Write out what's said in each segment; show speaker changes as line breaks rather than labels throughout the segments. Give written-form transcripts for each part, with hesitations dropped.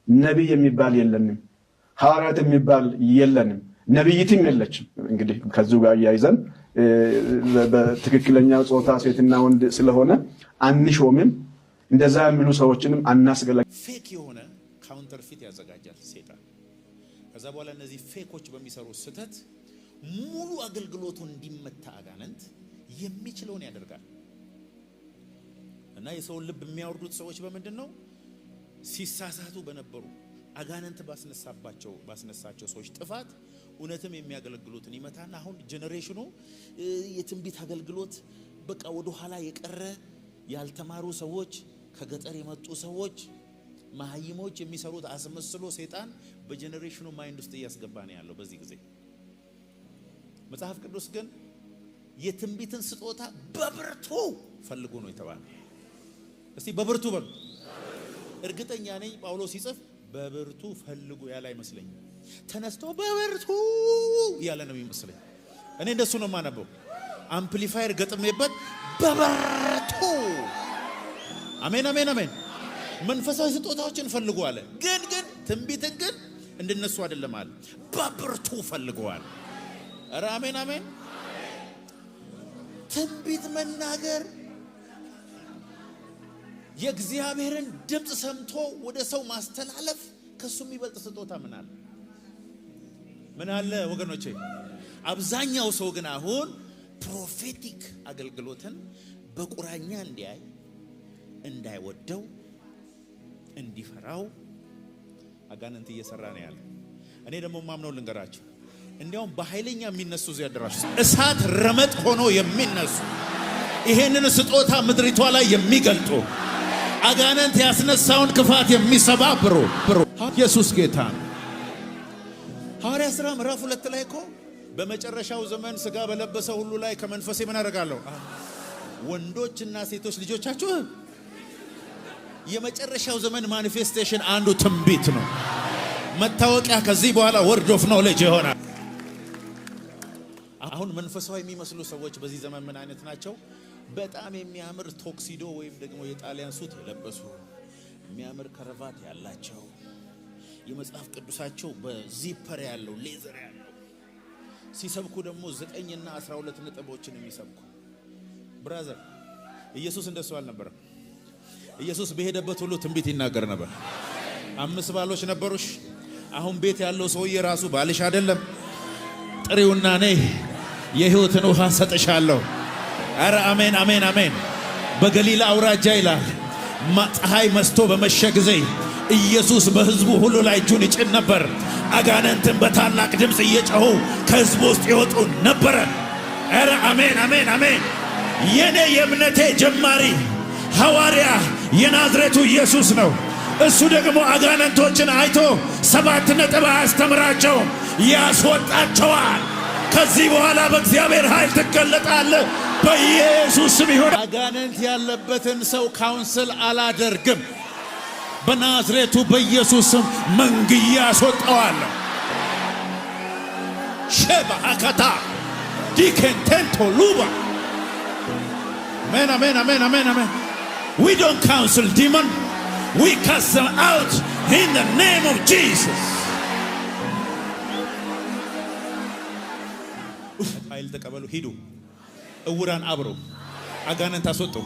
ነቢይ የሚባል የለንም። ሐዋርያት የሚባል የለንም። ነቢይትም የለችም። እንግዲህ ከዚሁ ጋር እያይዘን በትክክለኛ ጾታ ሴትና ወንድ ስለሆነ አንሾምም። እንደዛ የሚሉ ሰዎችንም አናስገለ
Fake የሆነ counterfeit ያዘጋጃል ሴጣን። ከዛ በኋላ እነዚህ fake ኦች በሚሰሩ ስህተት ሙሉ አገልግሎቱ እንዲመታ አጋንንት የሚችለውን ያደርጋል። እና የሰውን ልብ የሚያወርዱት ሰዎች በምንድን ነው? ሲሳሳቱ በነበሩ አጋንንት ባስነሳባቸው ባስነሳቸው ሰዎች ጥፋት እውነትም የሚያገለግሉትን ይመታና አሁን generation ኑ የትንቢት አገልግሎት በቃ ወደ ኋላ የቀረ፣ ያልተማሩ ሰዎች፣ ከገጠር የመጡ ሰዎች፣ መሀይሞች የሚሰሩት አስመስሎ ሴጣን በ generation ኑ mind ውስጥ እያስገባ ነው ያለው በዚህ ጊዜ። መጽሐፍ ቅዱስ ግን የትንቢትን ስጦታ በብርቱ ፈልጉ ነው የተባለ። እስቲ በብርቱ በሉ። እርግጠኛ ነኝ ጳውሎስ ሲጽፍ በብርቱ ፈልጉ ያለ አይመስለኝም። ተነስቶ በብርቱ ያለ ነው የሚመስለኝ። እኔ እንደሱ ነው የማነበው። አምፕሊፋየር ገጥሜበት በብርቱ። አሜን፣ አሜን፣ አሜን። መንፈሳዊ ስጦታዎችን ፈልጉ አለ። ግን ትንቢትን ግን እንደነሱ አይደለም አለ። በብርቱ ፈልጉ አለ። ኧረ አሜን፣ አሜን። ትንቢት መናገር፣ የእግዚአብሔርን ድምፅ ሰምቶ ወደ ሰው ማስተላለፍ፣ ከሱ የሚበልጥ ስጦታ ምን አለ? ምን አለ ወገኖቼ? አብዛኛው ሰው ግን አሁን prophetic አገልግሎትን በቁራኛ እንዲያይ፣ እንዳይወደው፣ እንዲፈራው አጋንንት እየሰራ ነው ያለ። እኔ ደግሞ ማምነው ልንገራችሁ፣ እንዲያውም በኃይለኛ የሚነሱ እዚህ አዳራሽ ውስጥ እሳት ረመጥ ሆኖ የሚነሱ፣ ይሄንን ስጦታ ምድሪቷ ላይ የሚገልጡ፣ አጋንንት ያስነሳውን ክፋት የሚሰባብሩ። ኢየሱስ ጌታ ነው። ሐዋርያ ሥራ ምዕራፍ 2 ላይ እኮ በመጨረሻው ዘመን ስጋ በለበሰ ሁሉ ላይ ከመንፈሴ ምን አደርጋለሁ? ወንዶችና ሴቶች ልጆቻችሁ። የመጨረሻው ዘመን manifestation አንዱ ትንቢት ነው። መታወቂያ ከዚህ በኋላ word of knowledge ይሆናል። አሁን መንፈሳዊ የሚመስሉ ሰዎች በዚህ ዘመን ምን አይነት ናቸው? በጣም የሚያምር tuxedo ወይም ደግሞ የጣሊያን suit የለበሱ፣ የሚያምር ከረቫት ያላቸው፣ የመጽሐፍ ቅዱሳቸው በ zipper ያለው፣ leather ያለው፣ ሲሰብኩ ደግሞ 9ና 12 ነጥቦችን የሚሰብኩ። Brother፣ ኢየሱስ እንደሱ አልነበረም። ኢየሱስ በሄደበት ሁሉ ትንቢት ይናገር ነበር። አምስት ባሎች ነበሩሽ። አሁን ቤት ያለው ሰውዬ ራሱ ባልሽ አይደለም። ጥሪውና ነይ፣ የሕይወትን ውሃ ሰጥሻለሁ። አረ አሜን፣ አሜን፣ አሜን። በገሊላ አውራጃ ይላል ፀሐይ መስቶ በመሸ ጊዜ ኢየሱስ በሕዝቡ ሁሉ ላይ እጁን ይጭን ነበር። አጋንንትን በታላቅ ድምፅ እየጮሁ ከሕዝቡ ውስጥ ይወጡ ነበረ። አረ አሜን፣ አሜን፣ አሜን። የኔ የእምነቴ ጀማሪ ሐዋርያ የናዝሬቱ ኢየሱስ ነው። እሱ ደግሞ አጋንንቶችን አይቶ ሰባት ነጥብ አያስተምራቸውም፣ ያስወጣቸዋል። ከዚህ በኋላ በእግዚአብሔር ኃይል ትገለጣለህ። በኢየሱስ ስም ይሁን። አጋንንት ያለበትን ሰው counsel አላደርግም። በናዝሬቱ በኢየሱስ ስም መንግያ አስወጣዋለሁ። ሼባ አካታ ዲኬንቴንቶ ሉባ። አሜን፣ አሜን፣ አሜን፣ አሜን፣ አሜን። We don't counsel demon. We cast them out in the name of Jesus. ኃይል ተቀበሉ፣ ሂዱ። እውራን አብሩ፣ አጋንንት አስወጡ፣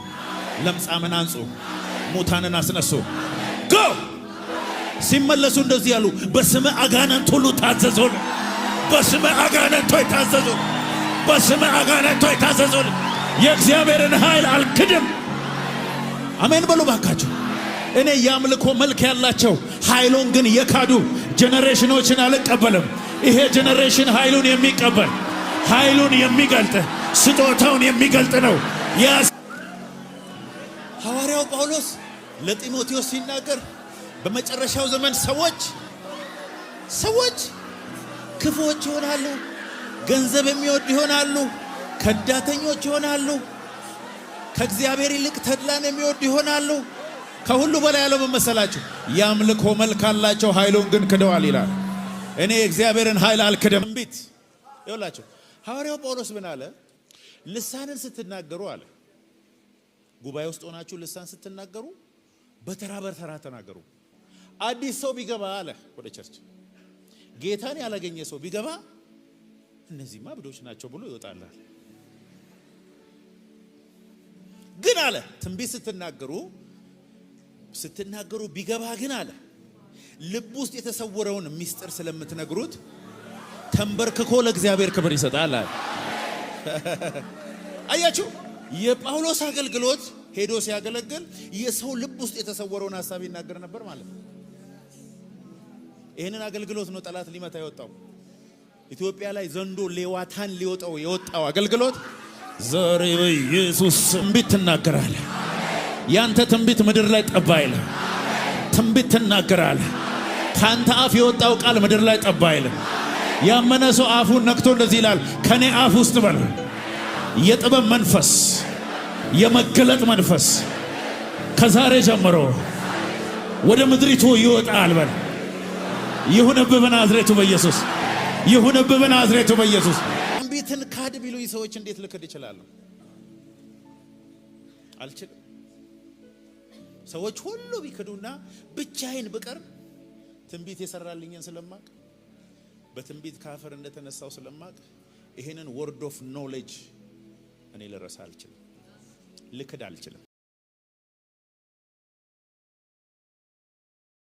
ለምጻምን አንጹ፣ ሙታንን አስነሱ። Go! ሲመለሱ እንደዚህ ያሉ፣ በስምህ አጋንንት ሁሉ ታዘዙልን። በስምህ አጋንንቶች ታዘዙ። በስምህ አጋንንቶች ታዘዙልን። የእግዚአብሔርን ኃይል አልክድም። አሜን በሉ ባካችሁ። እኔ የአምልኮ መልክ ያላቸው ኃይሉን ግን የካዱ generation ኖችን አልቀበልም። ይሄ generation ኃይሉን የሚቀበል፣ ኃይሉን የሚገልጥ፣ ስጦታውን የሚገልጥ ነው። ያ ሐዋርያው ጳውሎስ ለጢሞቴዎስ ሲናገር በመጨረሻው ዘመን ሰዎች ክፉዎች ይሆናሉ፣ ገንዘብ የሚወዱ ይሆናሉ፣ ከዳተኞች ይሆናሉ፣ ከእግዚአብሔር ይልቅ ተድላን የሚወዱ ይሆናሉ። ከሁሉ በላይ ያለው ምን መሰላችሁ? የአምልኮ መልክ አላቸው፣ ኃይሉን ግን ክደዋል ይላል። እኔ የእግዚአብሔርን ኃይል አልክድም። ትንቢት ይኸውላችሁ፣ ሐዋርያው ጳውሎስ ምን አለ? ልሳንን ስትናገሩ አለ፣ ጉባኤ ውስጥ ሆናችሁ ልሳን ስትናገሩ በተራ በተራ ተናገሩ። አዲስ ሰው ቢገባ አለ ወደ church፣ ጌታን ያላገኘ ሰው ቢገባ እነዚህማ እብዶች ናቸው ብሎ ይወጣል። ግን አለ ትንቢት ስትናገሩ ቢገባ ግን አለ ልብ ውስጥ የተሰወረውን ሚስጥር ስለምትነግሩት ተንበርክኮ ለእግዚአብሔር ክብር ይሰጣል አለ። አያችሁ፣ የጳውሎስ አገልግሎት ሄዶ ሲያገለግል የሰው ልብ ውስጥ የተሰወረውን ሀሳብ ይናገር ነበር ማለት ነው። ይህንን አገልግሎት ነው ጠላት ሊመታ የወጣው። ኢትዮጵያ ላይ ዘንዶ ሌዋታን ሊወጣው የወጣው አገልግሎት ዛሬ በኢየሱስ ትንቢት ትናገራለህ። ያንተ ትንቢት ምድር ላይ ጠብ አይልም። ትንቢት ትናገራለህ። ካንተ አፍ የወጣው ቃል ምድር ላይ ጠብ አይልም። ያመነ ሰው አፉን ነክቶ እንደዚህ ይላል፣ ከኔ አፍ ውስጥ በል የጥበብ መንፈስ፣ የመገለጥ መንፈስ ከዛሬ ጀምሮ ወደ ምድሪቱ ይወጣል በል። ይሁንብህ በናዝሬቱ በኢየሱስ፣ ይሁንብህ በናዝሬቱ በኢየሱስ። ትንቢትን ካድ ቢሉኝ ሰዎች እንዴት ልክድ እችላለሁ? አልችልም። ሰዎች ሁሉ ቢክዱና ብቻዬን ብቀር ትንቢት የሰራልኝን ስለማቅ፣ በትንቢት ካፈር እንደተነሳው ስለማቅ ይሄንን word of knowledge እኔ ልረሳ አልችልም፣ ልክድ አልችልም።